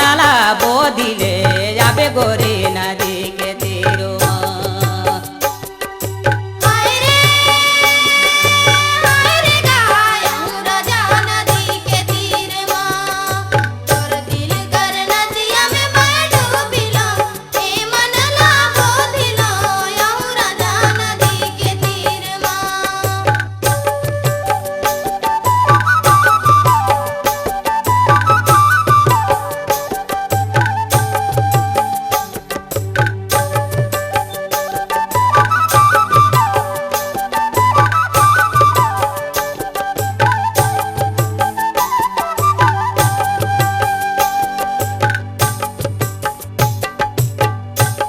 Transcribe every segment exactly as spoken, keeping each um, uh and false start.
नाला बोदिले, आबे गोरी नदी के तीर मा। हाय रे, हाय रे गा, यहूँ राजा नदी के तीर मा। तोर दिल कर नदिया में मैं डूबिलो, ए मन ला बोदिलो, यहूँ राजा नदी के तीर मा।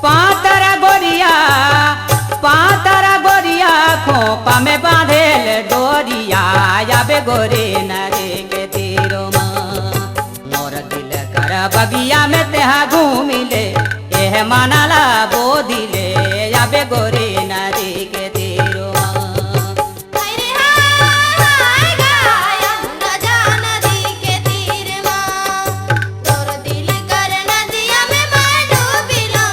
पातर गोरिया, पातर गोरिया, खोपा में बांधेल डोरिया, आबे गोरी नदी के तीर मा। मोर दिल कर बगिया में तेहा घूमिले, एह मन ला बोदिले, आबे गोरी नदी के तीर मा। हाय रे हाय गा, यहूँ राजा नदी के तीर मा। तोर दिल कर नदिया में मैं डूबिलो,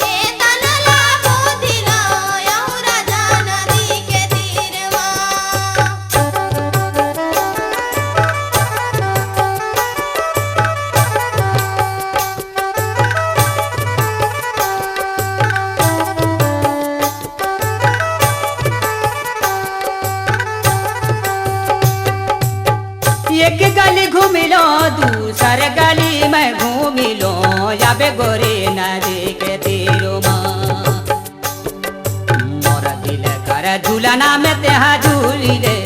ए तन ला बोदिलो, यहूँ राजा नदी के तीर मा। एक गली घूमिलो, दूसर गली में घूमिलो, आबे गोरी नदी के तीर मा। मोर दिल कर झूलना में तेहा झूलिले,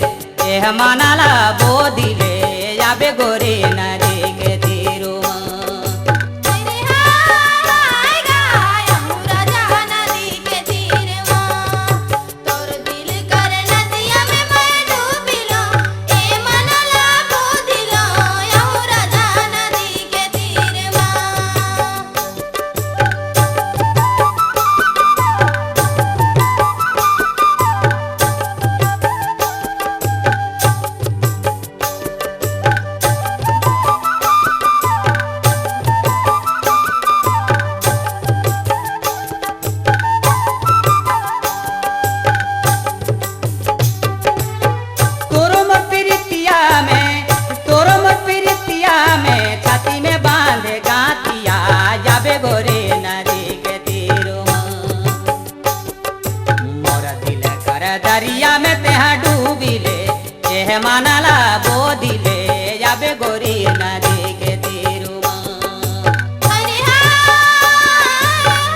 एह मन ला बोदिले, आबे गोरी नदी के तीर मा। हाय रे हाय गा, यहूँ राजा नदी के तीर मा। तोर दिल कर नदिया में मैं डूबिलो, ए मन ला बोदिलो, यहूँ राजा नदी के तीर मा। तोरो मोर प्रीतिया में, तोरो मोर प्रीतिया में, छाती में बांधे गांठिया, आबे गोरी नदी के तीर मा। मोर दिल कर दरिया में तेहा डूबिले, एह मन ला बोदिले, आबे गोरी नदी के तीर मा। हाय रे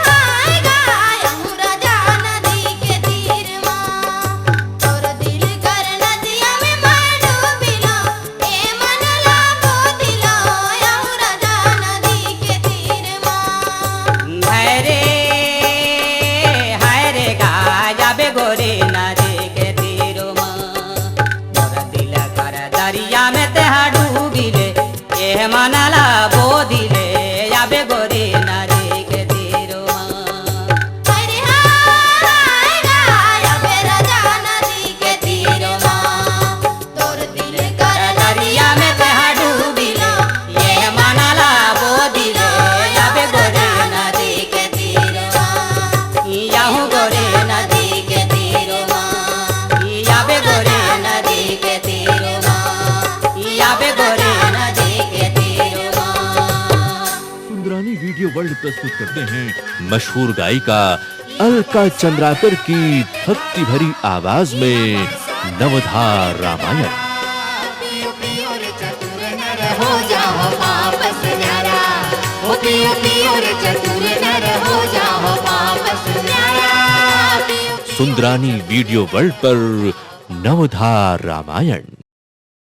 हाय गा, यहूँ राजा नदी के तीर मा। तोर दिल कर नदिया में मैं डूबिलो, ए मन ला बोदिलो, यहूँ राजा नदी के तीर मा। हाय रे, हाय रे गा, आबे गोरी नदी के तीर मा। मोर दिल कर दरिया में तेहा डूबिले, एह मन ला बोदिले, आबे गोरी नदी के तीर मा। हाय रे हाय गा, आबे राजा नदी के तीर मा। तोर दिल कर दरिया में तेहा डूबिलो, एह मन ला बोदिलो, आबे गोरी नदी के तीर मा। यहूँ गोरी नदी के तीर मा। आबे गोरी नदी के तीर मा। आबे गोरी नदी के तीर मा। सुंदरानी वीडियो वर्ल्ड प्रस्तुत करते हैं मशहूर गायिका अलका चंद्राकर की भक्ति भरी आवाज में नवधार रामायण। पियो पियो रे चतुर नर हो जाओ पाप से न्यारा। ओ पियो पियो रे चतुर नर हो जाओ पाप से न्यारा। पियो सुंदरानी वीडियो वर्ल्ड पर नवधार रामायण।